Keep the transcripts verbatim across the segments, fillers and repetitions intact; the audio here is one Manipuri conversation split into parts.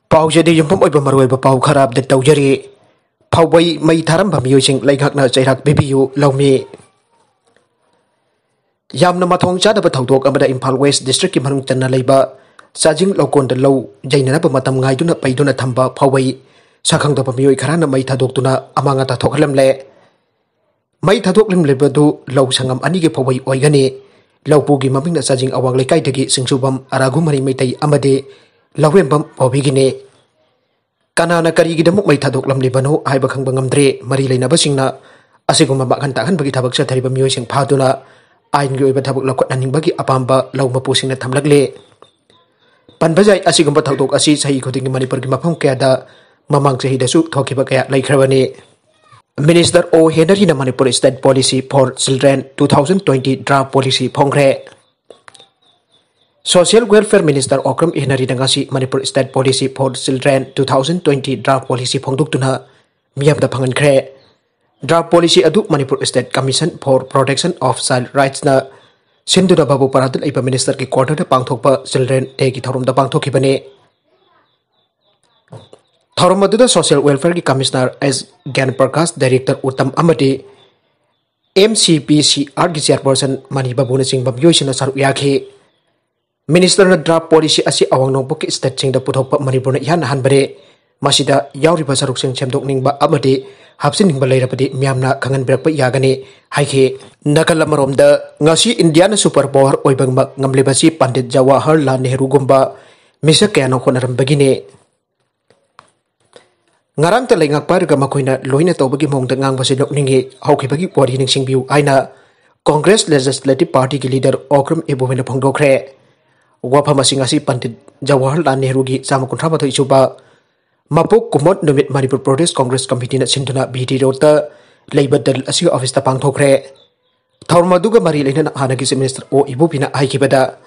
ꯄꯥꯎꯁꯤꯗꯤ ꯌꯨꯝꯐꯝ ꯑꯣꯏꯕ ꯃꯔꯨꯑꯣꯏꯕ ꯄꯥꯎ ꯈꯔ ꯑꯞꯗꯦꯠ ꯇꯧꯖꯔꯤ꯫ ꯐꯧꯕꯩ ꯃꯩ ꯊꯥꯔꯝꯕ ꯃꯤꯑꯣꯏꯁꯤꯡ ꯂꯩꯉꯥꯛꯅ ꯆꯩꯔꯥꯛ ꯄꯤꯕꯤꯌꯨ ꯂꯧꯃꯤ꯫ ꯌꯥꯝꯅ ꯃꯊꯣꯡ ꯆꯥꯗꯕ ꯊꯧꯗꯣꯛ ꯑꯃꯗ ꯏꯝꯐꯥꯜ ꯋꯦꯁ ꯗꯤꯁꯇ꯭ꯔꯤꯛꯀꯤ ꯃꯅꯨꯡ ꯆꯟꯅ ꯂꯩꯕ ꯆꯥꯖꯤꯡ ꯂꯧꯀꯣꯟꯗ ꯂꯧ ꯌꯩꯅꯅꯕ ꯃꯇꯝ ꯉꯥꯏꯗꯨꯅ ꯄꯩꯗꯨꯅ ꯊꯝꯕ ꯐꯧꯕꯩ ꯁꯛꯈꯪꯗꯕ ꯃꯤꯑꯣꯏ ꯈꯔꯅ ꯃꯩ ꯊꯥꯗꯣꯛꯇꯨꯅ ꯑꯃꯥꯡ ꯑꯇꯥ ꯊꯣꯛꯍꯜꯂꯝꯂꯦ꯫ ꯃꯩ ꯊꯥꯗꯣꯛꯂꯝꯂꯤꯕꯗꯨ ꯂꯧ ꯁꯪꯉꯝ ꯑꯅꯤꯒꯤ ꯐꯧꯕꯩ ꯑꯣꯏꯒꯅꯤ꯫ ꯂꯧꯄꯨꯒꯤ ꯃꯃꯤꯡꯅ ꯆꯥꯖꯤꯡ ꯑꯋꯥꯡ ꯂꯩꯀꯥꯏꯗꯒꯤ ꯁꯤꯡꯖꯨꯕꯝ ꯑꯔꯥꯒꯨꯃꯔꯤ ꯃꯩꯇꯩ ꯑꯃꯗꯤ ꯂꯧꯔꯦꯝꯕꯝ ꯄꯥꯎꯕꯤꯒꯤꯅꯤ꯫ ꯀꯅꯥꯅ ꯀꯔꯤꯒꯤꯗꯃꯛ ꯃꯩ ꯊꯥꯗꯣꯛꯂꯝꯂꯤꯕꯅꯣ ꯍꯥꯏꯕ ꯈꯪꯕ ꯉꯝꯗ꯭ꯔꯦ꯫ ꯃꯔꯤ ꯂꯩꯅꯕꯁꯤꯡꯅ ꯑꯁꯤꯒꯨꯝꯕ ꯃꯥꯡꯍꯟ ꯇꯥꯛꯍꯟꯕꯒꯤ ꯊꯕꯛ ꯆꯠꯊꯔꯤꯕ ꯃꯤꯑꯣꯏꯁꯤꯡ ꯐꯥꯗꯨꯅ ꯑꯥꯏꯟꯒꯤ ꯑꯣꯏꯕ ꯊꯕꯛ ꯂꯧꯈꯠꯍꯟꯅꯤꯡꯕꯒꯤ ꯑꯄꯥꯝꯕ ꯂꯧ ꯃꯄꯨꯁꯤꯡꯅ ꯊꯝꯂꯛꯂꯦ꯫ ꯄꯟꯕ ꯌꯥꯏ, ꯑꯁꯤꯒꯨꯝꯕ ꯊꯧꯗꯣꯛ ꯑꯁꯤ ꯆꯍꯤ ꯈꯨꯗꯤꯡꯒꯤ ꯃꯅꯤꯄꯨꯔꯒꯤ ꯃꯐꯝ ꯀꯌꯥꯗ ꯃꯃꯥꯡ ꯆꯍꯤꯗꯁꯨ ꯊꯣꯛꯈꯤꯕ ꯀꯌꯥ ꯂꯩꯈ꯭ꯔꯕꯅꯤ꯫ ꯃꯤꯅꯤꯁꯇꯔ ꯑꯣ ꯍꯦꯅꯔꯤꯅ Manipur State Policy for Children two thousand twenty draft policy ꯐꯣꯡꯈ꯭ꯔꯦ꯫ Social Welfare Minister Okram ꯍꯦꯅꯔꯤꯅ ꯉꯁꯤ Manipur State Policy for Children two thousand twenty draft policy ꯐꯣꯡꯗꯣꯛꯇꯨꯅ ꯃꯤꯌꯥꯝꯗ ꯐꯪꯍꯟꯈ꯭ꯔꯦ꯫ Draft policy ꯑꯗꯨ Manipur State Commission for Protection of Child Rightsꯅ ꯁꯤꯟꯗꯨꯅ ꯕꯥꯕꯨꯄꯥꯔꯥꯗ ꯂꯩꯕ ꯃꯤꯅꯤꯁꯇꯔꯒꯤ ꯀ꯭ꯋꯥꯇꯔꯗ ꯄꯥꯡꯊꯣꯛꯄ ꯆꯤꯜꯗ꯭ꯔꯦꯟ ꯗꯦꯒꯤ ꯊꯧꯔꯝꯗ ꯄꯥꯡꯊꯣꯛꯈꯤꯕꯅꯤ꯫ ꯊꯧꯔꯝ ꯑꯗꯨꯗ ꯁꯣꯁꯤꯌꯦꯜ ꯋꯦꯜꯐꯤꯌꯔꯒꯤ ꯀꯃꯤꯁꯅꯔ ꯑꯦꯁ ꯒ꯭ꯌꯥꯟ ꯄ꯭ꯔꯀꯥꯁ, ꯗꯥꯏꯔꯦꯛꯇꯔ ꯎꯠꯇꯝ ꯑꯃꯗꯤ ꯑꯦꯝ ꯁꯤ ꯄꯤ ꯁꯤ ꯑꯥꯔꯒꯤ ꯆꯤꯌꯥꯔꯄꯔꯁꯟ ꯃꯅꯤ ꯕꯥꯕꯨꯅꯆꯤꯡꯕ ꯃꯤꯑꯣꯏꯁꯤꯡꯅ ꯁꯔꯨꯛ ꯌꯥꯈꯤ꯫ ꯃꯤꯅꯤꯁꯇꯔꯅ ꯗ꯭ꯔꯥꯐ ꯄꯣꯂꯤꯁꯤ ꯑꯁꯤ ꯑꯋꯥꯡ ꯅꯣꯡꯄꯣꯛꯀꯤ ꯁ꯭ꯇꯦꯠꯁꯤꯡꯗ ꯄꯨꯊꯣꯛꯄ ꯃꯅꯤꯄꯨꯔꯅ ꯏꯍꯥꯟ ꯍꯥꯟꯕꯅꯤ꯫ ꯃꯁꯤꯗ ꯌꯥꯎꯔꯤꯕ ꯁꯔꯨꯛꯁꯤꯡ ꯁꯦꯝꯗꯣꯛꯅꯤꯡꯕ ꯑꯃꯗꯤ ꯍꯥꯞꯆꯤꯟꯅꯤꯡꯕ ꯂꯩꯔꯕꯗꯤ ꯃꯤꯌꯥꯝꯅ ꯈꯪꯍꯟꯕꯤꯔꯛꯄ ꯌꯥꯒꯅꯤ ꯍꯥꯏꯈꯤ꯫ ꯅꯥꯀꯜ ꯑꯃꯔꯣꯝꯗ, ꯉꯁꯤ ꯏꯟꯗꯤꯌꯥꯅ ꯁꯨꯄꯔ ꯄꯥꯋꯔ ꯑꯣꯏꯕꯃꯛ ꯉꯝꯂꯤꯕꯁꯤ ꯄꯟꯗꯤꯠ ꯖꯋꯥꯍꯔꯂꯥꯜ ꯅꯦꯍꯔꯨꯒꯨꯝꯕ ꯃꯤꯁꯛ ꯀꯌꯥꯅ ꯍꯣꯠꯅꯔꯝꯕꯒꯤꯅꯤ꯫ ꯉꯔꯥꯡꯇ ꯂꯩꯉꯥꯛ ꯄꯥꯏꯔꯒ ꯃꯈꯣꯏꯅ ꯂꯣꯏꯅ ꯇꯧꯕꯒꯤ ꯃꯑꯣꯡꯗ ꯉꯥꯡꯕꯁꯤ ꯅꯣꯛꯅꯤꯡꯉꯤ꯫ ꯍꯧꯈꯤꯕꯒꯤ ꯋꯥꯔꯤ ꯅꯤꯡꯁꯤꯡꯕꯤꯌꯨ ꯍꯥꯏꯅ Congress Legislative Partyꯒꯤ leader ꯑꯣꯀ꯭ꯔꯝ ꯏꯕꯣꯕꯤꯅ ꯐꯣꯡꯗꯣꯛꯈ꯭ꯔꯦ꯫ ꯋꯥꯐꯝ ꯑꯁꯤ ꯉꯁꯤ ꯄꯟꯗꯤꯠ ꯖꯋꯥꯍꯔꯂꯥꯜ ꯅꯦꯍꯔꯨꯒꯤ ꯆꯥꯝꯃ ꯀꯨꯟꯊ꯭ꯔꯥ ꯃꯥꯊꯣꯏ ꯁꯨꯕ ꯃꯄꯣꯛ ꯀꯨꯝꯑꯣꯟ ꯅꯨꯃꯤꯠ ꯃꯅꯤꯄꯨꯔ ꯄ꯭ꯔꯗꯦꯁ ꯀꯣꯡꯒ꯭ꯔꯦꯁ ꯀꯃꯤꯇꯤꯅ ꯁꯤꯟꯗꯨꯅ ꯕꯤ ꯇꯤ ꯔꯣꯗꯇ ꯂꯩꯕ ꯗꯜ ꯑꯁꯤꯒꯤ ꯑꯣꯐꯤꯁꯇ ꯄꯥꯡꯊꯣꯛꯈ꯭ꯔꯦ꯫ ꯊꯧꯔꯝ ꯑꯗꯨꯒ ꯃꯔꯤ ꯂꯩꯅꯅ ꯍꯥꯟꯅꯒꯤ Chief Minister ꯑꯣ ꯏꯕꯣꯕꯤꯅ ꯍꯥꯏꯈꯤꯕꯗ,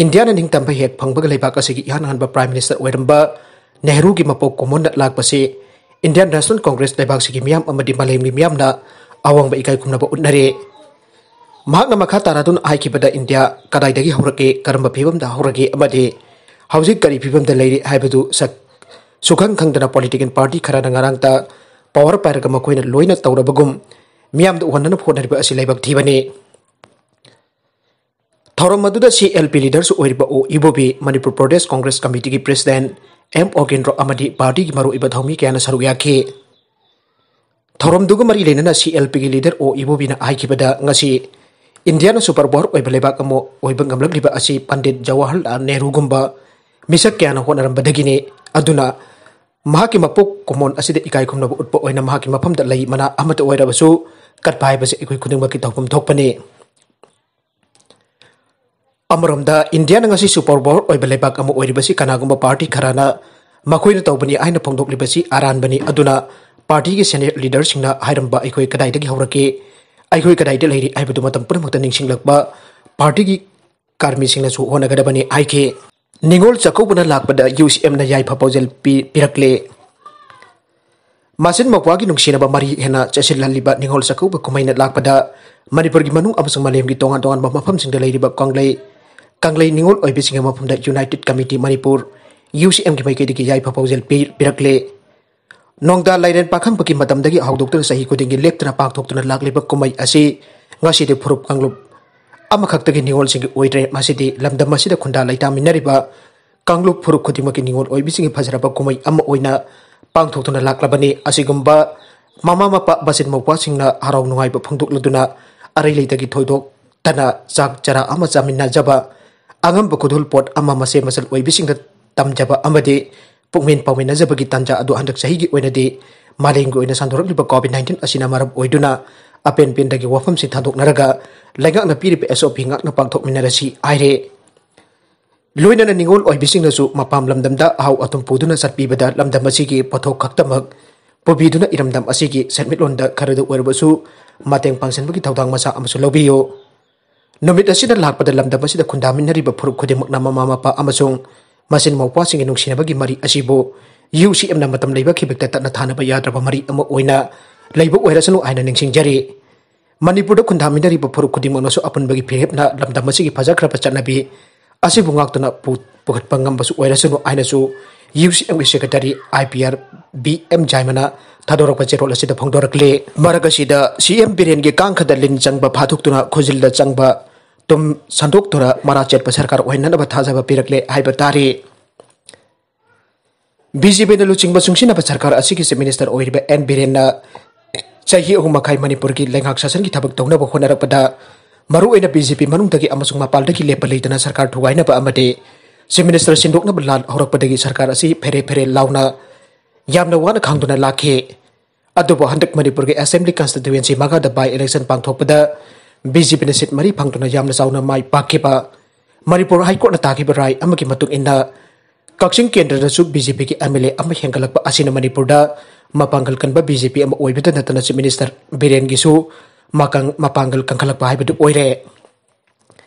ꯏꯟꯗꯤꯌꯥꯅ ꯅꯤꯡꯇꯝꯕ ꯍꯦꯛ ꯐꯪꯕꯒ ꯂꯩꯕꯥꯛ ꯑꯁꯤꯒꯤ ꯏꯍꯥꯟ ꯍꯥꯟꯕ Prime Minister ꯑꯣꯏꯔꯝꯕ ꯅꯦꯍꯔꯨꯒꯤ ꯃꯄꯣꯛ ꯀꯨꯝꯑꯣꯟꯅ ꯂꯥꯛꯄꯁꯤ Indian National Congress ꯂꯩꯕꯥꯛꯁꯤꯒꯤ ꯃꯤꯌꯥꯝ ꯑꯃꯗꯤ ꯃꯥꯂꯦꯝꯒꯤ ꯃꯤꯌꯥꯝꯅ ꯑꯋꯥꯡꯕ ꯏꯀꯥꯏ ꯈꯨꯝꯅꯕ ꯎꯠꯅꯔꯦ꯫ ꯃꯍꯥꯛꯅ ꯃꯈꯥ ꯇꯥꯔꯗꯨꯅ ꯍꯥꯏꯈꯤꯕꯗ, ꯏꯟꯗꯤꯌꯥ ꯀꯗꯥꯏꯗꯒꯤ ꯍꯧꯔꯛꯏ, ꯀꯔꯝꯕ ꯐꯤꯕꯝꯗ ꯍꯧꯔꯛꯏ ꯑꯃꯗꯤ ꯍꯧꯖꯤꯛ ꯀꯔꯤ ꯐꯤꯕꯝꯗ ꯂꯩꯔꯤ ꯍꯥꯏꯕꯗꯨ ꯁꯛ ꯁꯨꯈꯪ ꯈꯪꯗꯅ ꯄꯣꯂꯤꯇꯤꯀꯦꯜ ꯄꯥꯔꯇꯤ ꯈꯔꯅ ꯉꯔꯥꯡꯇ ꯄꯋꯥꯔ ꯄꯥꯏꯔꯒ ꯃꯈꯣꯏꯅ ꯂꯣꯏꯅ ꯇꯧꯔꯕꯒꯨꯝ ꯃꯤꯌꯥꯝꯗ ꯎꯍꯟꯅꯅꯕ ꯍꯣꯠꯅꯔꯤꯕ ꯑꯁꯤ ꯂꯥꯏꯕꯛ ꯊꯤꯕꯅꯤ꯫ ꯊꯧꯔꯝ ꯑꯗꯨꯗ ꯁꯤ ꯑꯦꯜ ꯄꯤ ꯂꯤꯗꯔꯁꯨ ꯑꯣꯏꯔꯤꯕ ꯑꯣ ꯏꯕꯣꯕꯤ, ꯃꯅꯤꯄꯨꯔ ꯄ꯭ꯔꯗꯦꯁ ꯀꯣꯡꯒ꯭ꯔꯦꯁ ꯀꯃꯤꯇꯤꯒꯤ ꯄ꯭ꯔꯦꯁꯤꯗꯦꯟꯠ ꯑꯦꯝ ꯑꯣꯒꯦꯟꯗ꯭ꯔꯣ ꯑꯃꯗꯤ ꯄꯥꯔꯇꯤꯒꯤ ꯃꯔꯨꯑꯣꯏꯕ ꯊꯧꯃꯤ ꯀꯌꯥꯅ ꯁꯔꯨꯛ ꯌꯥꯈꯤ꯫ ꯊꯧꯔꯝꯗꯨꯒ ꯃꯔꯤ ꯂꯩꯅꯅ ꯁꯤ ꯑꯦꯜ ꯄꯤꯒꯤ ꯂꯤꯗꯔ ꯑꯣ ꯏꯕꯣꯕꯤꯅ ꯍꯥꯏꯈꯤꯕꯗ, ꯉꯁꯤ ꯏꯟꯗꯤꯌꯥꯅ ꯁꯨꯄꯔ ꯄꯥꯋꯔ ꯑꯣꯏꯕ ꯂꯩꯕꯥꯛ ꯑꯃ ꯑꯣꯏꯕ ꯉꯝꯂꯛꯂꯤꯕ ꯑꯁꯤ ꯄꯟꯗꯤꯠ ꯖꯋꯥꯍꯔꯂꯥꯜ ꯅꯦꯍꯔꯨꯒꯨꯝꯕ ꯃꯤꯁꯛ ꯀꯌꯥꯅ ꯍꯣꯠꯅꯔꯝꯕꯗꯒꯤꯅꯤ꯫ ꯑꯗꯨꯅ ꯃꯍꯥꯛꯀꯤ ꯃꯄꯣꯛ ꯀꯨꯝꯑꯣꯟ ꯑꯁꯤꯗ ꯏꯀꯥꯏ ꯈꯨꯝꯅꯕ ꯎꯠꯄ ꯑꯣꯏꯅ ꯃꯍꯥꯛꯀꯤ ꯃꯐꯝꯗ ꯂꯩ ꯃꯅꯥ ꯑꯃꯠꯇ ꯑꯣꯏꯔꯕꯁꯨ ꯀꯠꯄ ꯍꯥꯏꯕꯁꯤ ꯑꯩꯈꯣꯏ ꯈꯨꯗꯤꯡꯃꯛꯀꯤ ꯇꯧꯐꯝ ꯊꯣꯛꯄꯅꯤ꯫ ꯑꯃꯔꯣꯝꯗ ꯏꯟꯗꯤꯌꯥꯅ ꯉꯁꯤ ꯁꯨꯄꯔ ꯄꯥꯋꯔ ꯑꯣꯏꯕ ꯂꯩꯕꯥꯛ ꯑꯃ ꯑꯣꯏꯔꯤꯕꯁꯤ ꯀꯅꯥꯒꯨꯝꯕ ꯄꯥꯔꯇꯤ ꯈꯔꯅ ꯃꯈꯣꯏꯅ ꯇꯧꯕꯅꯤ ꯍꯥꯏꯅ ꯐꯣꯡꯗꯣꯛꯂꯤꯕꯁꯤ ꯑꯔꯥꯟꯕꯅꯤ꯫ ꯑꯗꯨꯅ ꯄꯥꯔꯇꯤꯒꯤ ꯁꯦꯅꯤꯌꯔ ꯂꯤꯗꯔꯁꯤꯡꯅ ꯍꯥꯏꯔꯝꯕ ꯑꯩꯈꯣꯏ ꯀꯗꯥꯏꯗꯒꯤ ꯍꯧꯔꯛꯀꯦ, ꯑꯩꯈꯣꯏ ꯀꯗꯥꯏꯗ ꯂꯩꯔꯤ ꯍꯥꯏꯕꯗꯨ ꯃꯇꯝ ꯄꯨꯝꯅꯃꯛꯇ ꯅꯤꯡꯁꯤꯡꯂꯛꯄ ꯄꯥꯔꯇꯤꯒꯤ ꯀꯥꯔꯃꯤꯁꯤꯡꯅꯁꯨ ꯍꯣꯠꯅꯒꯗꯕꯅꯤ ꯍꯥꯏꯈꯤ꯫ ꯅꯤꯉꯣꯜ ꯆꯥꯛꯀꯧꯕꯅ ꯂꯥꯛꯄꯗ ꯌꯨ ꯁꯤ ꯑꯦꯝꯅ ꯌꯥꯏꯐ ꯄꯥꯎꯖꯦꯜ ꯄꯤ-, ꯄꯤꯔꯛꯂꯦ꯫ ꯃꯆꯤꯟ ꯃꯧꯄ꯭ꯋꯥꯒꯤ ꯅꯨꯡꯁꯤꯅꯕ ꯃꯔꯤ ꯍꯦꯟꯅ ꯆꯦꯠꯁꯤꯜꯍꯜꯂꯤꯕ ꯅꯤꯉꯣꯜ ꯆꯥꯛꯀꯧꯕ ꯀꯨꯝꯍꯩꯅ ꯂꯥꯛꯄꯗ ꯃꯅꯤꯄꯨꯔꯒꯤ ꯃꯅꯨꯡ ꯑꯃꯁꯨꯡ ꯃꯥꯂꯦꯝꯒꯤ ꯇꯣꯉꯥꯟ ꯇꯣꯉꯥꯟꯕ ꯃꯐꯝꯁꯤꯡꯗ ꯂꯩꯔꯤꯕ ꯀꯪꯂꯩ, ꯀꯪꯂꯩ ꯅꯤꯉꯣꯜ ꯑꯣꯏꯕꯤꯁꯤꯡꯒꯤ ꯃꯐꯝꯗ United committee Manipur, U C ꯑꯦꯝꯒꯤ ꯃꯥꯏꯀꯩꯗꯒꯤ ꯌꯥꯏꯐ ꯄꯥꯎꯖꯦꯜ ꯄꯤ-, ꯄꯤꯔꯛꯂꯦ꯫ ꯅꯣꯡꯗꯥ ꯂꯥꯏꯔꯦꯟ ꯄꯥꯈꯪꯕꯒꯤ ꯃꯇꯝꯗꯒꯤ ꯍꯧꯗꯣꯛꯇꯨꯅ ꯆꯍꯤ ꯈꯨꯗꯤꯡꯒꯤ ꯂꯦꯞꯇꯅ ꯄꯥꯡꯊꯣꯛꯇꯨꯅ ꯂꯥꯛꯂꯤꯕ ꯀꯨꯝꯍꯩ ꯑꯁꯤ ꯉꯁꯤꯗꯤ ꯐꯨꯔꯨꯞ ꯀꯥꯡꯂꯨꯞ ꯑꯃꯈꯛꯇꯒꯤ ꯅꯤꯉꯣꯜꯁꯤꯡꯒꯤ ꯑꯣꯏꯗ꯭ꯔꯦ꯫ ꯃꯁꯤꯗꯤ ꯂꯝꯗꯝ ꯑꯁꯤꯗ ꯈꯨꯟꯗꯥ ꯂꯩꯇꯥꯃꯤꯟꯅꯔꯤꯕ ꯀꯥꯡꯂꯨꯞ ꯐꯨꯔꯨꯞ ꯈꯨꯗꯤꯡꯃꯛꯀꯤ ꯅꯤꯉꯣꯜ ꯑꯣꯏꯕꯤꯁꯤꯡꯒꯤ ꯐꯖꯔꯕ ꯀꯨꯝꯍꯩ ꯑꯃ ꯑꯣꯏꯅ ꯄꯥꯡꯊꯣꯛꯇꯨꯅ ꯂꯥꯛꯂꯕꯅꯤ꯫ ꯑꯁꯤꯒꯨꯝꯕ ꯃꯃꯥ ꯃꯄꯥ ꯃꯆꯤꯟ ꯃꯧꯄ꯭ꯋꯥꯁꯤꯡꯅ ꯍꯔꯥꯎ ꯅꯨꯡꯉꯥꯏꯕ ꯐꯣꯡꯗꯣꯛꯂꯗꯨꯅ ꯑꯔꯩ ꯂꯩꯇꯒꯤ ꯊꯣꯏꯗꯣꯛꯇꯅ ꯆꯥꯛ ꯆꯔꯥ ꯑꯃ ꯆꯥꯃꯤꯟꯅꯖꯕ, ꯑꯉꯝꯕ ꯈꯨꯗꯣꯜ ꯄꯣꯠ ꯑꯃ ꯃꯆꯦ ꯃꯆꯜ ꯑꯣꯏꯕꯤꯁꯤꯡꯗ ꯇꯝꯖꯕ ꯑꯃꯗꯤ ꯄꯨꯛꯃꯦꯟ ꯄꯥꯎꯃꯤꯟꯅꯖꯕꯒꯤ ꯇꯥꯟꯖꯥ ꯑꯗꯨ ꯍꯟꯗꯛ ꯆꯍꯤꯒꯤ ꯑꯣꯏꯅꯗꯤ ꯃꯥꯂꯦꯝꯒꯤ ꯑꯣꯏꯅ ꯁꯟꯗꯣꯔꯛꯂꯤꯕ ꯀꯣꯚꯤꯗ ꯅꯥꯏꯟꯇꯤꯟ ꯑꯁꯤꯅ ꯃꯔꯝ ꯑꯣꯏꯗꯨꯅ ꯑꯄꯦꯟ ꯄꯦꯟꯗꯒꯤ ꯋꯥꯐꯝꯁꯤꯡ ꯊꯥꯗꯣꯛꯅꯔꯒ ꯂꯩꯉꯥꯛꯅ ꯄꯤꯔꯤꯕ ꯑꯦꯁ ꯑꯣ ꯄꯤ ꯉꯥꯛꯅ ꯄꯥꯡꯊꯣꯛꯃꯤꯟꯅꯔꯁꯤ ꯍꯥꯏꯔꯦ꯫ ꯂꯣꯏꯅꯅ ꯅꯤꯉꯣꯜ ꯑꯣꯏꯕꯤꯁꯤꯡꯅꯁꯨ ꯃꯄꯥꯝ ꯂꯝꯗꯝꯗ ꯑꯍꯥꯎ ꯑꯊꯨꯝ ꯄꯨꯗꯨꯅ ꯆꯠꯄꯤꯕꯗ ꯂꯝꯗꯝ ꯑꯁꯤꯒꯤ ꯄꯣꯠꯊꯣꯛ ꯈꯛꯇꯃꯛ ꯄꯨꯕꯤꯗꯨꯅ ꯏꯔꯝꯗꯝ ꯑꯁꯤꯒꯤ ꯁꯦꯟꯃꯤꯠꯂꯣꯟꯗ ꯈꯔꯗ ꯑꯣꯏꯔꯕꯁꯨ ꯃꯇꯦꯡ ꯄꯥꯡꯁꯤꯟꯕꯒꯤ ꯊꯧꯗꯥꯡ ꯃꯆꯥ ꯑꯃꯁꯨ ꯂꯧꯕꯤꯌꯨ꯫ ꯅꯨꯃꯤꯠ ꯑꯁꯤꯗ ꯂꯥꯛꯄꯗ ꯂꯝꯗꯝ ꯑꯁꯤꯗ ꯈꯨꯟꯗꯥꯃꯤꯟꯅꯔꯤꯕ ꯐꯨꯔꯨꯞ ꯈꯨꯗꯤꯡꯃꯛꯅ ꯃꯃꯥ ꯃꯄꯥ ꯑꯃꯁꯨꯡ ꯃꯆꯤꯟ ꯃꯧꯄ꯭ꯋꯥꯁꯤꯡꯒꯤ ꯅꯨꯡꯁꯤꯅꯕꯒꯤ ꯃꯔꯤ ꯑꯁꯤꯕꯨ ꯌꯨ ꯁꯤ ꯑꯦꯝꯅ ꯃꯇꯝ ꯂꯩꯕ ꯈꯤꯕꯦꯛꯇ ꯇꯠꯅ ꯊꯥꯅꯕ ꯌꯥꯗ꯭ꯔꯕ ꯃꯔꯤ ꯑꯃ ꯑꯣꯏꯅ ꯂꯩꯕ ꯑꯣꯏꯔꯁꯅꯨ ꯍꯥꯏꯅ ꯅꯤꯡꯁꯤꯡꯖꯔꯤ꯫ ꯃꯅꯤꯄꯨꯔꯗ ꯈꯨꯟꯗꯥꯃꯤꯟꯅꯔꯤꯕ ꯐꯨꯔꯨꯞ ꯈꯨꯗꯤꯡꯃꯛꯅꯁꯨ ꯑꯄꯨꯟꯕꯒꯤ ꯐꯤꯔꯦꯞꯅ ꯂꯝꯗꯝ ꯑꯁꯤꯒꯤ ꯐꯖꯈ꯭ꯔꯕ ꯆꯠꯅꯕꯤ ꯑꯁꯤꯕꯨ ꯉꯥꯛꯇꯨꯅ ꯄꯨ-, ꯄꯨꯈꯠꯄ ꯉꯝꯕꯁꯨ ꯑꯣꯏꯔꯁꯅꯨ ꯍꯥꯏꯅꯁꯨ ꯌꯨ ꯁꯤ ꯑꯦꯝꯒꯤ secretary I P R B M ꯖꯥꯏꯃꯅ ꯊꯥꯗꯣꯔꯛꯄ ꯆꯦꯔꯣꯜ ꯑꯁꯤꯗ ꯐꯣꯡꯗꯣꯔꯛꯂꯤ꯫ ꯃꯔꯛ ꯑꯁꯤꯗ ꯁꯤ ꯑꯦꯝ ꯕꯤꯔꯦꯟꯒꯤ ꯀꯥꯡꯈꯗ ꯂꯤꯟ ꯆꯪꯕ ꯐꯥꯗꯣꯛꯇꯨꯅ ꯈꯨꯖꯤꯜꯗ ꯆꯪꯕ ꯇꯨꯝ ꯁꯟꯗꯣꯛꯇꯨꯅ ꯃꯔꯥ ꯆꯦꯠꯄ ꯁꯔꯀꯥꯔ ꯑꯣꯏꯍꯟꯅꯅꯕ ꯊꯥꯖꯕ ꯄꯤꯔꯛꯂꯦ ꯍꯥꯏꯕ ꯇꯥꯔꯤ꯫ ꯕꯤ ꯖꯦ ꯄꯤꯅ ꯂꯨꯆꯤꯡꯕ ꯆꯨꯡꯁꯤꯟꯅꯕ ꯁꯔꯀꯥꯔ ꯑꯁꯤꯒꯤ ꯆꯤꯐ ꯃꯤꯅꯤꯁꯇꯔ ꯑꯣꯏꯔꯤꯕ ꯑꯦꯟ ꯕꯤꯔꯦꯟꯅ ꯆꯍꯤ ꯑꯍꯨꯝ ꯃꯈꯥꯏ ꯃꯅꯤꯄꯨꯔꯒꯤ ꯂꯩꯉꯥꯛ ꯁꯥꯁꯟꯒꯤ ꯊꯕꯛ ꯇꯧꯅꯕ ꯍꯣꯠꯅꯔꯛꯄꯗ ꯃꯔꯨꯑꯣꯏꯅ ꯕꯤ ꯖꯦ ꯄꯤ ꯃꯅꯨꯡꯗꯒꯤ ꯑꯃꯁꯨꯡ ꯃꯄꯥꯟꯗꯒꯤ ꯂꯦꯞꯄ ꯂꯩꯇꯅ ꯁꯔꯀꯥꯔ ꯊꯨꯒꯥꯏꯅꯕ ꯑꯃꯗꯤ ꯆꯤꯐ ꯃꯤꯅꯤꯁꯇꯔ ꯁꯤꯟꯗꯣꯛꯅꯕ ꯂꯥꯟ ꯍꯧꯔꯛꯄꯗꯒꯤ ꯁꯔꯀꯥꯔ ꯑꯁꯤ ꯐꯦꯔꯦ ꯐꯦꯔꯦ ꯂꯥꯎꯅ ꯌꯥꯝꯅ ꯋꯥꯅ ꯈꯥꯡꯗꯨꯅ ꯂꯥꯛꯈꯤ꯫ ꯑꯗꯨꯕꯨ ꯍꯟꯗꯛ ꯃꯅꯤꯄꯨꯔꯒꯤ ꯑꯦꯁꯦꯝꯕ꯭ꯂꯤ ꯀꯟꯁꯇꯤꯇ꯭ꯌꯨꯑꯦꯟꯁꯤ ꯃꯉꯥꯗ ꯕꯥꯏ ꯏꯂꯦꯛꯁꯟ ꯄꯥꯡꯊꯣꯛꯄꯗ ꯕꯤ ꯖꯦ ꯄꯤꯅ ꯁꯤꯠ ꯃꯔꯤ ꯐꯪꯗꯨꯅ ꯌꯥꯝꯅ ꯆꯥꯎꯅ ꯃꯥꯏ ꯄꯥꯛꯈꯤꯕ ꯃꯅꯤꯄꯨꯔ ꯍꯥꯏ ꯀꯣꯔꯠꯅ ꯇꯥꯈꯤꯕ ꯔꯥꯏ ꯑꯃꯒꯤ ꯃꯇꯨꯡ ꯏꯟꯅ ꯀꯛꯆꯤꯡ ꯀꯦꯟꯗ꯭ꯔꯗꯁꯨ ꯕꯤ ꯖꯦ ꯄꯤꯒꯤ ꯑꯦꯝ ꯑꯦꯜ ꯑꯦ ꯑꯃ ꯍꯦꯟꯒꯠꯂꯛꯄ ꯑꯁꯤꯅ ꯃꯅꯤꯄꯨꯔꯗ ꯃꯄꯥꯡꯒꯜ ꯀꯟꯕ ꯕꯤ ꯖꯦ ꯄꯤ ꯑꯃ ꯑꯣꯏꯕꯇ ꯅꯠꯇꯅ ꯆꯤꯐ ꯃꯤꯅꯤꯁꯇꯔ ꯕꯤꯔꯦꯟꯒꯤꯁꯨ ꯃꯀꯪ-, ꯃꯄꯥꯡꯒꯜ ꯀꯟꯈꯠꯂꯛꯄ ꯍꯥꯏꯕꯗꯨ ꯑꯣꯏꯔꯦ꯫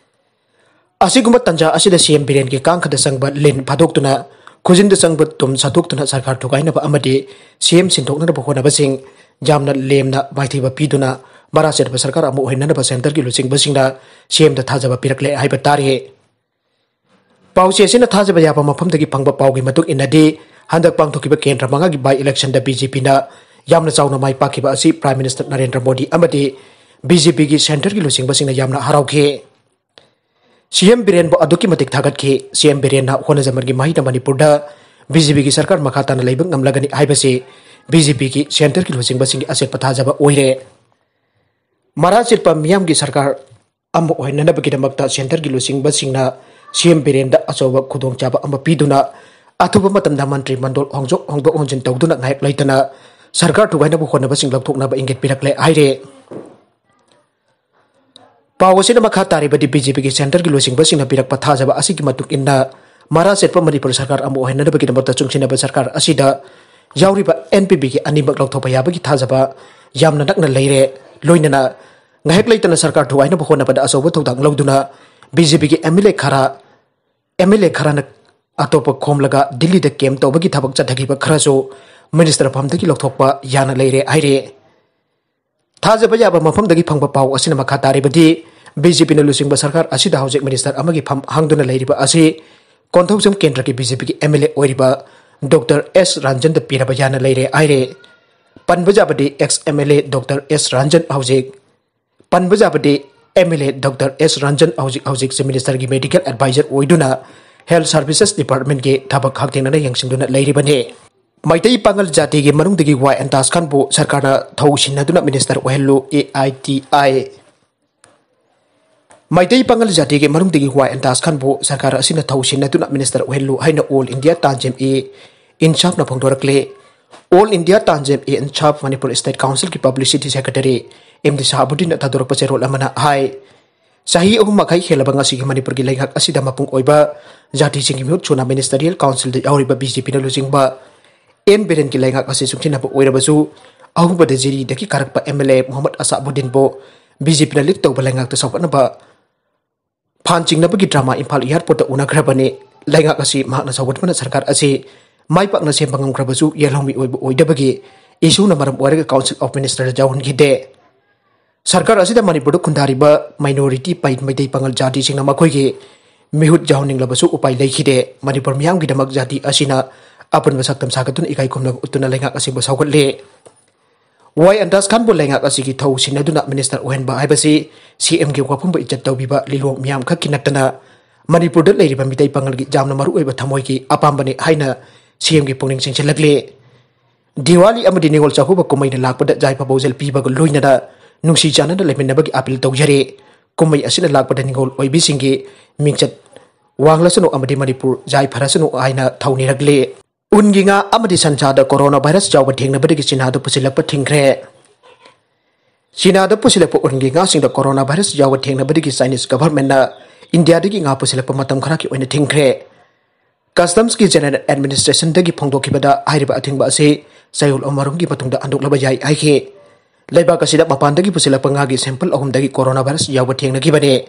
ꯑꯁꯤꯒꯨꯝꯕ ꯇꯥꯟꯖꯥ ꯑꯁꯤꯗ ꯁꯤ ꯑꯦꯝ ꯕꯤꯔꯦꯟꯒꯤ ꯀꯥꯡꯈꯗ ꯆꯪꯕ ꯂꯤꯟ ꯐꯥꯗꯣꯛꯇꯨꯅ ꯈꯨꯖꯤꯟꯗ ꯆꯪꯕ ꯇꯨꯝ ꯁꯟꯗꯣꯛꯇꯨꯅ ꯁꯔꯀꯥꯔ ꯊꯨꯒꯥꯏꯅꯕ ꯑꯃꯗꯤ ꯁꯤ ꯑꯦꯝ ꯁꯤꯟꯗꯣꯛꯅꯅꯕ ꯍꯣꯠꯅꯕꯁꯤꯡ ꯌꯥꯝꯅ ꯂꯦꯝꯅ ꯃꯥꯏꯊꯤꯕ ꯄꯤꯗꯨꯅ ꯃꯔꯥ ꯆꯦꯠꯄ ꯁꯔꯀꯥꯔ ꯑꯃ ꯑꯣꯏꯍꯟꯅꯅꯕ ꯁꯦꯟꯇꯔꯒꯤ ꯂꯨꯆꯤꯡꯕꯁꯤꯡꯅ ꯁꯤ ꯑꯦꯝꯗ ꯊꯥꯖꯕ ꯄꯤꯔꯛꯂꯦ ꯍꯥꯏꯕ ꯇꯥꯔꯤ꯫ ꯄꯥꯎꯆꯦ ꯑꯁꯤꯅ ꯊꯥꯖꯕ ꯌꯥꯕ ꯃꯐꯝꯗꯒꯤ ꯐꯪꯕ ꯄꯥꯎꯒꯤ ꯃꯇꯨꯡ ꯏꯟꯅꯗꯤ, ꯍꯟꯗꯛ ꯄꯥꯡꯊꯣꯛꯈꯤꯕ ꯀꯦꯟꯗ꯭ꯔ ꯃꯉꯥꯒꯤ ꯕꯥꯏ ꯏꯂꯦꯛꯁꯟꯗ ꯕꯤ ꯖꯦ ꯄꯤꯅ ꯌꯥꯝꯅ ꯆꯥꯎꯅ ꯃꯥꯏ ꯄꯥꯛꯈꯤꯕ ꯑꯁꯤ ꯄ꯭ꯔꯥꯏꯝ ꯃꯤꯅꯤꯁꯇꯔ ꯅꯔꯦꯟꯗ꯭ꯔ ꯃꯣꯗꯤ ꯑꯃꯗꯤ ꯕꯤ ꯖꯦ ꯄꯤꯒꯤ ꯁꯦꯟꯇꯔꯒꯤ ꯂꯨꯆꯤꯡꯕꯁꯤꯡꯅ ꯌꯥꯝꯅ ꯍꯔꯥꯎꯈꯤ꯫ ꯁꯤ ꯑꯦꯝ ꯕꯤꯔꯦꯟꯕꯨ ꯑꯗꯨꯛꯀꯤ ꯃꯇꯤꯛ ꯊꯥꯒꯠꯈꯤ꯫ ꯁꯤ ꯑꯦꯝ ꯕꯤꯔꯦꯟꯅ ꯍꯣꯠꯅꯖꯃꯟꯒꯤ ꯃꯍꯩꯗ ꯃꯅꯤꯄꯨꯔꯗ ꯕꯤ ꯖꯦ ꯄꯤꯒꯤ ꯁꯔꯀꯥꯔ ꯃꯈꯥ ꯇꯥꯅ ꯂꯩꯕ ꯉꯝꯂꯒꯅꯤ ꯍꯥꯏꯕꯁꯤ ꯕꯤ ꯖꯦ ꯄꯤꯒꯤ ꯁꯦꯟꯇꯔꯒꯤ ꯂꯨꯆꯤꯡꯕꯁꯤꯡꯒꯤ ꯑꯆꯦꯠꯄ ꯊꯥꯖꯕ ꯑꯣꯏꯔꯦ꯫ ꯃꯔꯥ ꯆꯦꯠꯄ ꯃꯤꯌꯥꯝꯒꯤ ꯁꯔꯀꯥꯔ ꯑꯃ ꯑꯣꯏꯍꯟꯅꯅꯕꯒꯤꯗꯃꯛꯇ ꯁꯦꯟꯇꯔꯒꯤ ꯂꯨꯆꯤꯡꯕꯁꯤꯡꯅ ꯁꯤ ꯑꯦꯝ ꯕꯤꯔꯦꯟꯗ ꯑꯆꯧꯕ ꯈꯨꯗꯣꯡꯆꯥꯕ ꯑꯃ ꯄꯤꯗꯨꯅ ꯑꯊꯨꯕ ꯃꯇꯝꯗ ꯃꯟꯇ꯭ꯔꯤ ꯃꯟꯗꯣꯜ ꯍꯣꯡꯗꯣꯛ ꯍꯣꯡꯗꯣꯛ ꯍꯣꯡꯖꯤꯟ ꯇꯧꯗꯨꯅ ꯉꯥꯏꯍꯥꯛ ꯂꯩꯇꯅ ꯁꯔꯀꯥꯔ ꯊꯨꯒꯥꯏꯅꯕ ꯍꯣꯠꯅꯕꯁꯤꯡ ꯂꯧꯊꯣꯛꯅꯕ ꯏꯪꯒꯤꯠ ꯄꯤꯔꯛꯂꯦ ꯍꯥꯏꯔꯦ꯫ ꯄꯥꯎ ꯑꯁꯤꯅ ꯃꯈꯥ ꯇꯥꯔꯤꯕꯗꯤ ꯕꯤ ꯖꯦ ꯄꯤꯒꯤ ꯁꯦꯟꯇꯔꯒꯤ ꯂꯨꯆꯤꯡꯕꯁꯤꯡꯅ ꯄꯤꯔꯛꯄ ꯊꯥꯖꯕ ꯑꯁꯤꯒꯤ ꯃꯇꯨꯡ ꯏꯟꯅ ꯃꯔꯥ ꯆꯦꯠꯄ ꯃꯅꯤꯄꯨꯔ ꯁꯔꯀꯥꯔ ꯑꯃ ꯑꯣꯏꯍꯟꯅꯅꯕꯒꯤꯗꯃꯛꯇ ꯆꯨꯡꯁꯤꯟꯅꯕ ꯁꯔꯀꯥꯔ ꯑꯁꯤꯗ ꯌꯥꯎꯔꯤꯕ ꯑꯦꯟ ꯄꯤ ꯄꯤꯒꯤ ꯑꯅꯤꯃꯛ ꯂꯧꯊꯣꯛꯄ ꯌꯥꯕꯒꯤ ꯊꯥꯖꯕ ꯌꯥꯝꯅ ꯅꯛꯅ ꯂꯩꯔꯦ꯫ ꯂꯣꯏꯅꯅ ꯉꯥꯏꯍꯥꯛ ꯂꯩꯇꯅ ꯁꯔꯀꯥꯔ ꯊꯨꯒꯥꯏꯅꯕ ꯍꯣꯠꯅꯕꯗ ꯑꯆꯧꯕ ꯊꯧꯗꯥꯡ ꯂꯧꯗꯨꯅ ꯕꯤ ꯖꯦ ꯄꯤꯒꯤ ꯑꯦꯝ ꯑꯦꯜ ꯑꯦ ꯈꯔ, ꯑꯦꯝ ꯑꯦꯜ ꯑꯦ ꯈꯔꯅ ꯑꯇꯣꯞꯄ ꯈꯣꯝꯂꯒ ꯗꯤꯜꯂꯤꯗ ꯀꯦꯝ ꯇꯧꯕꯒꯤ ꯊꯕꯛ ꯆꯠꯊꯈꯤꯕ ꯈꯔꯁꯨ ꯃꯤꯅꯤꯁꯇꯔ ꯐꯝꯗꯒꯤ ꯂꯧꯊꯣꯛꯄ ꯌꯥꯅ ꯂꯩꯔꯦ ꯍꯥꯏꯔꯤ꯫ ꯊꯥꯖꯕ ꯌꯥꯕ ꯃꯐꯝꯗꯒꯤ ꯐꯪꯕ ꯄꯥꯎ ꯑꯁꯤꯅ ꯃꯈꯥ ꯇꯥꯔꯤꯕꯗꯤ, ꯕꯤ ꯖꯦ ꯄꯤꯅ ꯂꯨꯆꯤꯡꯕ ꯁꯔꯀꯥꯔ ꯑꯁꯤꯗ ꯍꯧꯖꯤꯛ ꯃꯤꯅꯤꯁꯇꯔ ꯑꯃꯒꯤ ꯐꯝ ꯍꯥꯡꯗꯨꯅ ꯂꯩꯔꯤꯕ ꯑꯁꯤ ꯀꯣꯟꯊꯧꯖꯝ ꯀꯦꯟꯗ꯭ꯔꯒꯤ ꯕꯤ ꯖꯦ ꯄꯤꯒꯤ ꯑꯦꯝ ꯑꯦꯜ ꯑꯦ ꯑꯣꯏꯔꯤꯕ ꯗꯣꯛꯇꯔ ꯑꯦꯁ ꯔꯟꯖꯟꯗ ꯄꯤꯔꯕ ꯌꯥꯅ ꯂꯩꯔꯦ ꯍꯥꯏꯔꯦ꯫ ꯄꯟꯕ ꯌꯥꯕꯗꯤ ex M L A doctor S Ranjan ꯍꯧꯖꯤꯛ ꯄꯟꯕ ꯌꯥꯕꯗꯤ M L A doctor S Ranjan ꯍꯧꯖꯤꯛ ꯍꯧꯖꯤꯛ Chief Minister ꯒꯤ medical advisor ꯑꯣꯏꯗꯨꯅ health services department ꯀꯤ ꯊꯕꯛ ꯍꯛꯊꯦꯡꯅꯅ ꯌꯦꯡꯁꯤꯟꯗꯨꯅ ꯂꯩꯔꯤꯕꯅꯤ꯫ ꯃꯩꯇꯩ ꯄꯥꯉꯜ ꯖꯥꯇꯤꯒꯤ ꯃꯅꯨꯡꯗꯒꯤ ꯋꯥꯏ ꯑꯟꯇꯥꯁ ꯈꯥꯟꯕꯨ ꯁꯔꯀꯥꯔꯅ ꯊꯧ ꯁꯤꯟꯅꯗꯨꯅ minister ꯑꯣꯏꯍꯜꯂꯨ, A I T I꯫ Meitei ꯄꯥꯉꯜ ꯖꯥꯇꯤꯒꯤ ꯃꯅꯨꯡꯗꯒꯤ ꯋꯥꯏ ꯑꯟꯇꯥꯁ ꯈꯥꯟꯕꯨ ꯁꯔꯀꯥꯔ ꯑꯁꯤꯅ ꯊꯧ ꯁꯤꯟꯅꯗꯨꯅ minister ꯑꯣꯏꯍꯜꯂꯨ ꯍꯥꯏꯅ All India Tanzim e Insafꯅ ꯐꯣꯡꯗꯣꯔꯛꯂꯦ꯫ All India Tanzim e Insaf Manipur State Council ꯒꯤ publicity secretary M D ꯁꯍꯥꯕꯨꯗꯤꯟꯅ ꯊꯥꯗꯣꯔꯛꯄ ꯆꯦꯔꯣꯜ ꯑꯃꯅ ꯍꯥꯏ, ꯆꯍꯤ ꯑꯍꯨꯝ ꯃꯈꯥꯏ ꯍꯦꯜꯂꯕ ꯉꯁꯤꯒꯤ ꯃꯅꯤꯄꯨꯔꯒꯤ ꯂꯩꯉꯥꯛ ꯑꯁꯤꯗ ꯃꯄꯨꯡ ꯑꯣꯏꯕ ꯖꯥꯇꯤꯁꯤꯡꯒꯤ ꯃꯤꯍꯨꯠ ꯁꯨꯅ ministerial council ꯗ ꯌꯥꯎꯔꯤꯕ B J P ꯅ ꯂꯨꯆꯤꯡꯕ N ꯕꯤꯔꯦꯟꯒꯤ ꯂꯩꯉꯥꯛ ꯑꯁꯤ ꯆꯨꯡꯁꯤꯟꯅꯕ ꯑꯣꯏꯔꯕꯁꯨ, ꯑꯍꯧꯕꯗ ꯖꯤꯔꯤꯗꯒꯤ ꯀꯥꯔꯛꯄ M L A Muhammad ꯑꯁꯥꯕꯨꯗꯤꯟꯕꯨ B J P ꯅ lead ꯇꯧꯕ ꯂꯩꯉꯥꯛꯇ ꯁꯧꯒꯠꯅꯕ ꯐꯥꯟ ꯆꯤꯡꯅꯕꯒꯤ drama ꯏꯝꯐꯥꯜ airport ꯇ ꯎꯅꯈ꯭ꯔꯕꯅꯤ꯫ ꯂꯩꯉꯥꯛ ꯑꯁꯤ ꯃꯍꯥꯛꯅ ꯁꯧꯒꯠꯄꯅ ꯁꯔꯀꯥꯔ ꯑꯁꯤ ꯃꯥꯏ ꯄꯥꯛꯅ ꯁꯦꯝꯕ ꯉꯝꯈ꯭ꯔꯕꯁꯨ, ꯌꯦꯜꯍꯧꯃꯤ ꯑꯣꯏꯕ ꯑꯣꯏꯗꯕꯒꯤ issue ꯅ ꯃꯔꯝ ꯑꯣꯏꯔꯒ Council of Minister ꯗ ꯌꯥꯎꯍꯟꯈꯤꯗꯦ꯫ ꯁꯔꯀꯥꯔ ꯑꯁꯤꯗ ꯃꯅꯤꯄꯨꯔꯗ ꯈꯨꯟꯗꯥꯔꯤꯕ minority ꯄꯩ-, ꯃꯩꯇꯩ ꯄꯥꯉꯜ ꯖꯥꯇꯤꯁꯤꯡꯅ ꯃꯈꯣꯏꯒꯤ ꯃꯤꯍꯨꯠ ꯌꯥꯎꯍꯟꯅꯤꯡꯂꯕꯁꯨ ꯎꯄꯥꯏ ꯂꯩꯈꯤꯗꯦ꯫ ꯃꯅꯤꯄꯨꯔ ꯃꯤꯌꯥꯝꯒꯤꯗꯃꯛ ꯖꯥꯇꯤ ꯑꯁꯤꯅ ꯑꯄꯨꯟꯕ ꯁꯛꯇꯝ ꯁꯥꯒꯠꯇꯨꯅ ꯏꯀꯥꯏ ꯈꯨꯝꯅꯕ ꯎꯠꯇꯨꯅ ꯂꯩꯉꯥꯛ ꯑꯁꯤꯕꯨ ꯁꯧꯒꯠꯂꯦ꯫ ꯋꯥꯏ ꯑꯟꯇꯥꯁ ꯈꯥꯟꯕꯨ ꯂꯩꯉꯥꯛ ꯑꯁꯤꯒꯤ ꯊꯧ ꯁꯤꯟꯅꯗꯨꯅ minister ꯑꯣꯏꯍꯟꯕ ꯍꯥꯏꯕꯁꯤ C M ꯒꯤ ꯋꯥꯐꯝꯕꯨ ꯏꯖꯠ ꯇꯧꯕꯤꯕ ꯂꯤꯂꯣꯡ ꯃꯤꯌꯥꯝ ꯈꯛꯀꯤ ꯅꯠꯇꯅ ꯃꯅꯤꯄꯨꯔꯗ ꯂꯩꯔꯤꯕ ꯃꯤꯇꯩ ꯄꯥꯉꯜꯒꯤ ꯌꯥꯝꯅ ꯃꯔꯨ ꯑꯣꯏꯕ ꯊꯃꯣꯏꯒꯤ ꯑꯄꯥꯝꯕꯅꯤ ꯍꯥꯏꯅ C M ꯒꯤ ꯄꯨꯛꯅꯤꯡ ꯆꯤꯡꯁꯤꯜꯂꯛꯂꯤ꯫ ꯗꯤꯋꯥꯂꯤ ꯑꯃꯗꯤ ꯅꯤꯉꯣꯜ ꯆꯥꯛꯀꯧꯕ ꯀꯨꯝꯍꯩꯅ ꯂꯥꯛꯄꯗ ꯌꯥꯏꯐ ꯄꯥꯎꯖꯦꯜ ꯄꯤꯕꯒ ꯂꯣꯏꯅꯅ ꯅꯨꯡꯁꯤ ꯆꯥꯟꯅꯅ ꯂꯩꯃꯤꯟꯅꯕꯒꯤ appeal ꯇꯧꯖꯔꯤ꯫ ꯀꯨꯝꯍꯩ ꯑꯁꯤꯅ ꯂꯥꯛꯄꯗ ꯅꯤꯉꯣꯜ ꯑꯣꯏꯕꯤꯁꯤꯡꯒꯤ ꯃꯤꯡꯆꯠ ꯋꯥꯡꯂꯁꯅꯨ ꯑꯃꯗꯤ ꯃꯅꯤꯄꯨꯔ ꯌꯥꯏꯐꯔꯁꯅꯨ ꯍꯥꯏꯅ ꯊꯧꯅꯤꯔꯛꯂꯤ꯫ ꯎꯟꯒꯤ ꯉꯥ ꯑꯃꯗꯤ ꯁꯟꯁꯥꯗ corona virus ꯌꯥꯎꯕ ꯊꯦꯡꯅꯕꯗꯒꯤ ꯆꯤꯅꯥꯗ ꯄꯨꯁꯤꯜꯂꯛꯄ ꯊꯤꯡꯈ꯭ꯔꯦ꯫ ꯆꯤꯅꯥꯗ ꯄꯨꯁꯤꯜꯂꯛꯄ ꯎꯟꯒꯤ ꯉꯥꯁꯤꯡꯗ corona virus ꯌꯥꯎꯕ ꯊꯦꯡꯅꯕꯗꯒꯤ Chinese government ꯅ ꯏꯟꯗꯤꯌꯥꯗꯒꯤ ꯉꯥ ꯄꯨꯁꯤꯜꯂꯛꯄ ꯃꯇꯝ ꯈꯔꯒꯤ ꯑꯣꯏꯅ ꯊꯤꯡꯈ꯭ꯔꯦ꯫ Customs ꯀꯤ General Administration ꯗꯒꯤ ꯐꯣꯡꯗꯣꯛꯈꯤꯕꯗ, ꯍꯥꯏꯔꯤꯕ ꯑꯊꯤꯡꯕ ꯑꯁꯤ ꯆꯌꯣꯜ ꯑꯃꯔꯣꯝꯒꯤ ꯃꯇꯨꯡꯗ ꯍꯟꯗꯣꯛꯂꯕ ꯌꯥꯏ ꯍꯥꯏꯈꯤ꯫ ꯂꯩꯕꯥꯛ ꯑꯁꯤꯗ ꯃꯄꯥꯟꯗꯒꯤ ꯄꯨꯁꯤꯜꯂꯛꯄ ꯉꯥꯒꯤ sample ꯑꯍꯨꯝꯗꯒꯤ corona virus ꯌꯥꯎꯕ ꯊꯦꯡꯅꯈꯤꯕꯅꯤ꯫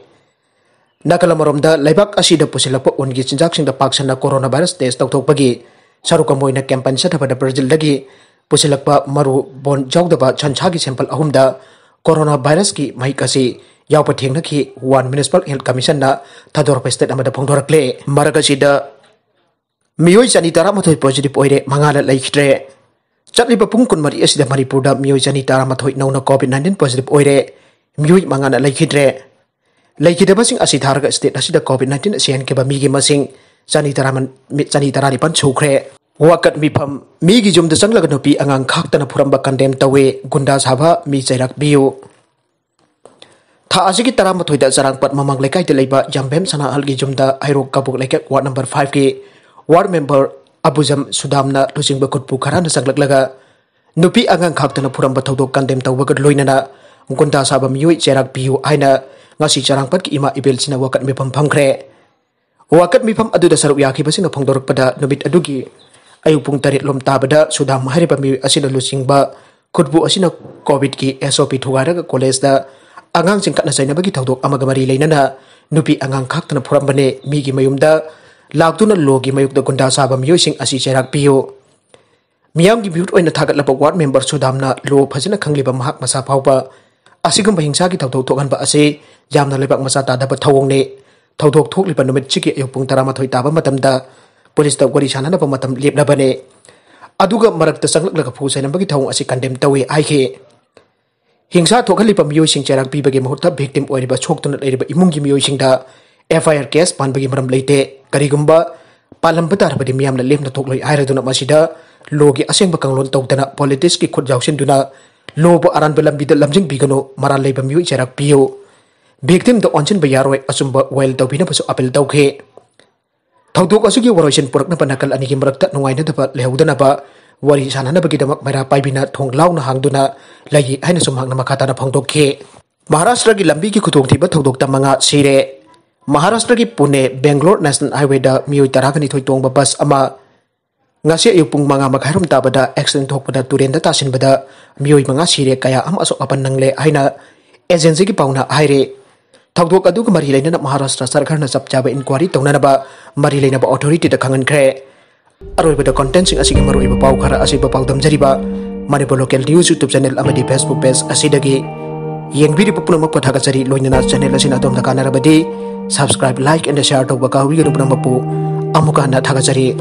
ꯅꯥꯀꯜ ꯑꯃꯔꯣꯝꯗ, ꯂꯩꯕꯥꯛ ꯑꯁꯤꯗ ꯄꯨꯁꯤꯜꯂꯛꯄ ꯎꯟꯒꯤ ꯆꯤꯟꯖꯥꯛꯁꯤꯡꯗ ꯄꯥꯛ ꯁꯟꯅ corona virus test ꯇꯧꯊꯣꯛꯄꯒꯤ ꯁꯔꯨꯛ ꯑꯃ ꯑꯣꯏꯅ ꯀꯦꯝꯄꯟ ꯆꯠꯊꯕꯗ ꯕ꯭ꯔꯥꯖꯤꯜꯗꯒꯤ ꯄꯨꯁꯤꯜꯂꯛꯄ ꯃꯔꯨ ꯕꯣꯟ ꯌꯥꯎꯗꯕ ꯁꯟꯁꯥꯒꯤ sample ꯑꯍꯨꯝꯗ corona virus ꯀꯤ ꯃꯍꯤꯛ ꯑꯁꯤ ꯌꯥꯎꯕ ꯊꯦꯡꯅꯈꯤ꯫ Wuhan Municipal Health Commission ꯅ ꯊꯥꯗꯣꯔꯛꯄ statement ꯑꯃꯗ ꯐꯣꯡꯗꯣꯔꯛꯂꯦ꯫ ꯃꯔꯛ ꯑꯁꯤꯗ, ꯃꯤꯑꯣꯏ ꯆꯅꯤ ꯇꯔꯥꯃꯥꯊꯣꯏ positive ꯑꯣꯏꯔꯦ, ꯃꯉꯥꯅ ꯂꯩꯈꯤꯗ꯭ꯔꯦ꯫ ꯆꯠꯂꯤꯕ ꯄꯨꯡ ꯀꯨꯟꯃꯔꯤ ꯑꯁꯤꯗ ꯃꯅꯤꯄꯨꯔꯗ ꯃꯤꯑꯣꯏ ꯆꯅꯤ ꯇꯔꯥꯃꯥꯊꯣꯏ ꯅꯧꯅ COVID nineteen positive ꯑꯣꯏꯔꯦ, ꯃꯤꯑꯣꯏ ꯃꯉꯥꯅ ꯂꯩꯈꯤꯗ꯭ꯔꯦ꯫ ꯂꯩꯈꯤꯗꯕꯁꯤꯡ ꯑꯁꯤ ꯊꯥꯔꯒ state ꯑꯁꯤꯗ COVID nineteen ꯑꯁꯤ ꯍꯦꯟꯈꯤꯕ ꯃꯤꯒꯤ ꯃꯁꯤꯡ ꯆꯅꯤ ꯇꯔꯥ, ꯆꯅꯤ ꯇꯔꯥꯅꯤꯄꯥꯟ ꯁꯨꯈ꯭ꯔꯦ꯫ ꯋꯥꯀꯠ ꯃꯤꯐꯝ: ꯃꯤꯒꯤ ꯌꯨꯝꯗ ꯆꯪꯂꯒ ꯅꯨꯄꯤ ꯑꯉꯥꯡ ꯈꯥꯛꯇꯅ ꯐꯨꯔꯝꯕ condemn ꯇꯧꯏ, ꯒꯨꯟꯗꯥ ꯁꯥꯕ ꯃꯤ ꯆꯩꯔꯥꯛ ꯄꯤꯌꯨ꯫ ꯊꯥ ꯑꯁꯤꯒꯤ ꯇꯔꯥꯃꯥꯊꯣꯏꯗ ꯆꯔꯥꯡꯄꯥꯠ ꯃꯃꯥꯡ ꯂꯩꯀꯥꯏꯗ ꯂꯩꯕ ꯌꯥꯝꯕꯦꯝ ꯁꯅꯥꯍꯜꯒꯤ ꯌꯨꯝꯗ ꯍꯩꯔꯣꯛ ꯀꯕꯣꯛ ꯂꯩꯀꯥꯏ ward number five ꯀꯤ ward member ꯑꯕꯨꯖꯝ ꯁꯨꯗꯥꯝꯅ ꯂꯨꯆꯤꯡꯕ ꯈꯨꯠꯄꯨ ꯈꯔꯅ ꯆꯪꯂꯛꯂꯒ ꯅꯨꯄꯤ ꯑꯉꯥꯡ ꯈꯥꯛꯇꯅ ꯐꯨꯔꯝꯕ ꯊꯧꯗꯣꯛ condemn ꯇꯧꯕꯒ ꯂꯣꯏꯅꯅ ꯒꯨꯟꯗꯥ ꯁꯥꯕ ꯃꯤꯑꯣꯏ ꯆꯩꯔꯥꯛ ꯄꯤꯌꯨ ꯍꯥꯏꯅ ꯉꯁꯤ ꯆꯔꯥꯡꯄꯥꯠꯀꯤ ꯏꯃꯥ ꯏꯕꯦꯜꯁꯤꯡꯅ ꯋꯥꯀꯠ ꯃꯤꯐꯝ ꯐꯝꯈ꯭ꯔꯦ꯫ ꯋꯥꯀꯠ ꯃꯤꯐꯝ ꯑꯗꯨꯗ ꯁꯔꯨꯛ ꯌꯥꯈꯤꯕꯁꯤꯡꯅ ꯐꯣꯡꯗꯣꯔꯛꯄꯗ, ꯅꯨꯃꯤꯠ ꯑꯗꯨꯒꯤ ꯑꯌꯨꯛ ꯄꯨꯡ ꯇꯔꯦꯠ ꯂꯣꯝ ꯇꯥꯕꯗ ꯁꯨꯗꯥꯝ ꯍꯥꯏꯔꯤꯕ ꯃꯤꯑꯣꯏ ꯑꯁꯤꯅ ꯂꯨꯆꯤꯡꯕ ꯈꯨꯠꯄꯨ ꯑꯁꯤꯅ COVIDꯀꯤ SOP ꯊꯨꯒꯥꯏꯔꯒ ꯀꯣꯂꯦꯖꯇ ꯑꯉꯥꯡꯁꯤꯡ ꯈꯠꯅ ꯆꯩꯅꯕꯒꯤ ꯊꯧꯗꯣꯛ ꯑꯃꯒ ꯃꯔꯤ ꯂꯩꯅꯅ ꯅꯨꯄꯤ ꯑꯉꯥꯡ ꯈꯥꯛꯇꯅ ꯐꯨꯔꯝꯕꯅꯦ, ꯃꯤꯒꯤ ꯃꯌꯨꯝꯗ ꯂꯥꯛꯇꯨꯅ ꯂꯣꯒꯤ ꯃꯥꯌꯣꯛꯇ ꯒꯨꯟꯗꯥ ꯁꯥꯕ ꯃꯤꯑꯣꯏꯁꯤꯡ ꯑꯁꯤ ꯆꯩꯔꯥꯛ ꯄꯤꯌꯨ꯫ ꯃꯤꯌꯥꯝꯒꯤ ꯃꯤꯍꯨꯠ ꯑꯣꯏꯅ ꯊꯥꯒꯠꯂꯕ ward member ꯁꯨꯗꯥꯝꯅ ꯂꯣ ꯐꯖꯅ ꯈꯪꯂꯤꯕ ꯃꯍꯥꯛ ꯃꯁꯥ ꯐꯥꯎꯕ ꯑꯁꯤꯒꯨꯝꯕ ꯍꯤꯡꯁꯥꯒꯤ ꯊꯧꯗꯣꯛ ꯊꯣꯛꯍꯟꯕ ꯑꯁꯤ ꯌꯥꯝꯅ ꯂꯩꯕꯥꯛ ꯃꯆꯥ ꯇꯥꯗꯕ ꯊꯧꯑꯣꯡꯅꯤ꯫ ꯊꯧꯗꯣꯛ ꯊꯣꯛꯂꯤꯕ ꯅꯨꯃꯤꯠꯁꯤꯒꯤ ꯑꯌꯨꯛ ꯄꯨꯡ ꯇꯔꯥꯃꯥꯊꯣꯏ ꯇꯥꯕ ꯃꯇꯝꯗ ꯄꯨꯂꯤꯁꯇ ꯋꯥꯔꯤ ꯁꯥꯟꯅꯅꯕ ꯃꯇꯝ ꯂꯦꯞꯂꯕꯅꯤ꯫ ꯑꯗꯨꯒ ꯃꯔꯛꯇ ꯆꯪꯂꯛꯂꯒ ꯐꯨ ꯆꯩꯅꯕꯒꯤ ꯊꯧꯑꯣꯡ ꯑꯁꯤ condemn ꯇꯧꯏ ꯍꯥꯏꯈꯤ꯫ ꯍꯤꯡꯁꯥ ꯊꯣꯛꯍꯜꯂꯤꯕ ꯃꯤꯑꯣꯏꯁꯤꯡ ꯆꯩꯔꯥꯛ ꯄꯤꯕꯒꯤ ꯃꯍꯨꯠꯇ victim ꯑꯣꯏꯔꯤꯕ ꯁꯣꯛꯇꯨꯅ ꯂꯩꯔꯤꯕ ꯏꯃꯨꯡꯒꯤ ꯃꯤꯑꯣꯏꯁꯤꯡꯗ FIR case ꯄꯥꯟꯕꯒꯤ ꯃꯔꯝ ꯂꯩꯇꯦ꯫ ꯀꯔꯤꯒꯨꯝꯕ ꯄꯥꯜꯂꯝꯕ ꯇꯥꯔꯕꯗꯤ ꯃꯤꯌꯥꯝꯅ ꯂꯦꯝꯅ ꯊꯣꯛꯂꯣꯏ ꯍꯥꯏꯔꯗꯨꯅ ꯃꯁꯤꯗ ꯂꯣꯒꯤ ꯑꯁꯦꯡꯕ ꯀꯥꯡꯂꯣꯟ ꯇꯧꯗꯅ politicsꯀꯤ ꯈꯨꯠ ꯌꯥꯎꯁꯤꯟꯗꯨꯅ ꯂꯣꯕꯨ ꯑꯔꯥꯟꯕ ꯂꯝꯕꯤꯗ ꯂꯝꯖꯤꯡꯕꯤꯒꯅꯨ, ꯃꯔꯥꯜ ꯂꯩꯕ ꯃꯤꯑꯣꯏ ꯆꯩꯔꯥꯛ ꯄꯤꯌꯨ꯫ Victimꯗ ꯑꯣꯟꯁꯤꯟꯕ ꯌꯥꯔꯣꯏ, ꯑꯆꯨꯝꯕ ꯋꯥꯌꯦꯜ ꯇꯧꯕꯤꯅꯕꯁꯨ appeal ꯇꯧꯈꯤ꯫ ꯊꯧꯗꯣꯛ ꯑꯁꯤꯒꯤ ꯋꯥꯔꯣꯏꯁꯤꯟ ꯄꯨꯔꯛꯅꯕ ꯅꯥꯀꯜ ꯑꯅꯤꯒꯤ ꯃꯔꯛꯇ ꯅꯨꯡꯉꯥꯏꯅꯗꯕ ꯂꯩꯍꯧꯗꯅꯕ ꯋꯥꯔꯤ ꯁꯥꯟꯅꯅꯕꯒꯤꯗꯃꯛ ꯃꯩꯔꯥ ꯄꯥꯏꯕꯤꯅ ꯊꯣꯡ ꯂꯥꯎꯅ ꯍꯥꯡꯗꯨꯅ ꯂꯩ ꯍꯥꯏꯅꯁꯨ ꯃꯍꯥꯛꯅ ꯃꯈꯥ ꯇꯥꯅ ꯐꯣꯡꯗꯣꯛꯈꯤ꯫ ꯃꯍꯥꯔꯥꯁꯇ꯭ꯔꯒꯤ ꯂꯝꯕꯤꯒꯤ ꯈꯨꯗꯣꯡꯊꯤꯕ ꯊꯧꯗꯣꯛꯇ ꯃꯉꯥ ꯁꯤꯔꯦ꯫ ꯃꯍꯥꯔꯥꯁꯇ꯭ꯔꯒꯤ ꯄꯨꯅꯦ ꯕꯦꯡꯒ꯭ꯂꯣꯔ National Highwayꯗ ꯃꯤꯑꯣꯏ ꯇꯔꯥꯒ ꯅꯤꯊꯣꯏ ꯇꯣꯡꯕ ꯕꯁ ꯑꯃ ꯉꯁꯤ ꯑꯌꯨꯛ ꯄꯨꯡ ꯃꯉꯥ ꯃꯈꯥꯏꯔꯣꯝ ꯇꯥꯕꯗ accident ꯊꯣꯛꯄꯗ ꯇꯨꯔꯦꯟꯗ ꯇꯥꯁꯤꯟꯕꯗ ꯃꯤꯑꯣꯏ ꯃꯉꯥ ꯁꯤꯔꯦ, ꯀꯌꯥ ꯑꯃ ꯑꯁꯣꯛ ꯑꯄꯟ ꯅꯪꯂꯦ ꯍꯥꯏꯅ agencyꯒꯤ ꯄꯥꯎꯅ ꯍꯥꯏꯔꯤ꯫ ꯊꯧꯗꯣꯛ ꯑꯗꯨꯒ ꯃꯔꯤ ꯂꯩꯅꯅ ꯃꯍꯥꯔꯥꯁꯇ꯭ꯔ ꯁꯔꯀꯥꯔꯅ ꯆꯞ ꯆꯥꯕ inquiry ꯇꯧꯅꯅꯕ ꯃꯔꯤ ꯂꯩꯅꯕ authorityꯗ ꯈꯪꯍꯟꯈ꯭ꯔꯦ꯫ ꯑꯔꯣꯏꯕꯗ contentꯁꯤꯡ ꯑꯁꯤꯒꯤ ꯃꯔꯨꯑꯣꯏꯕ ꯄꯥꯎ ꯈꯔ ꯑꯁꯤꯕ ꯄꯥꯎꯗꯝꯖꯔꯤꯕ Manipur Local News YouTube channel ꯑꯃꯗꯤ Facebook page ꯑꯁꯤꯗꯒꯤ꯫ ꯌꯦꯡꯕꯤꯔꯤꯕ ꯄꯨꯝꯅꯃꯛꯄꯨ ꯊꯥꯒꯠꯆꯔꯤ, ꯂꯣꯏꯅꯅ channel ꯑꯁꯤꯅ ꯑꯗꯣꯝꯗ ꯀꯥꯟꯅꯔꯕꯗꯤ subscribe, like and share ꯇꯧꯕ ꯀꯥꯎꯕꯤꯒꯅꯨ꯫ ꯄꯨꯝꯅꯃꯛꯄꯨ ꯑꯃꯨꯛꯀ ꯍꯟꯅ ꯊꯥꯒꯠꯆꯔꯤ꯫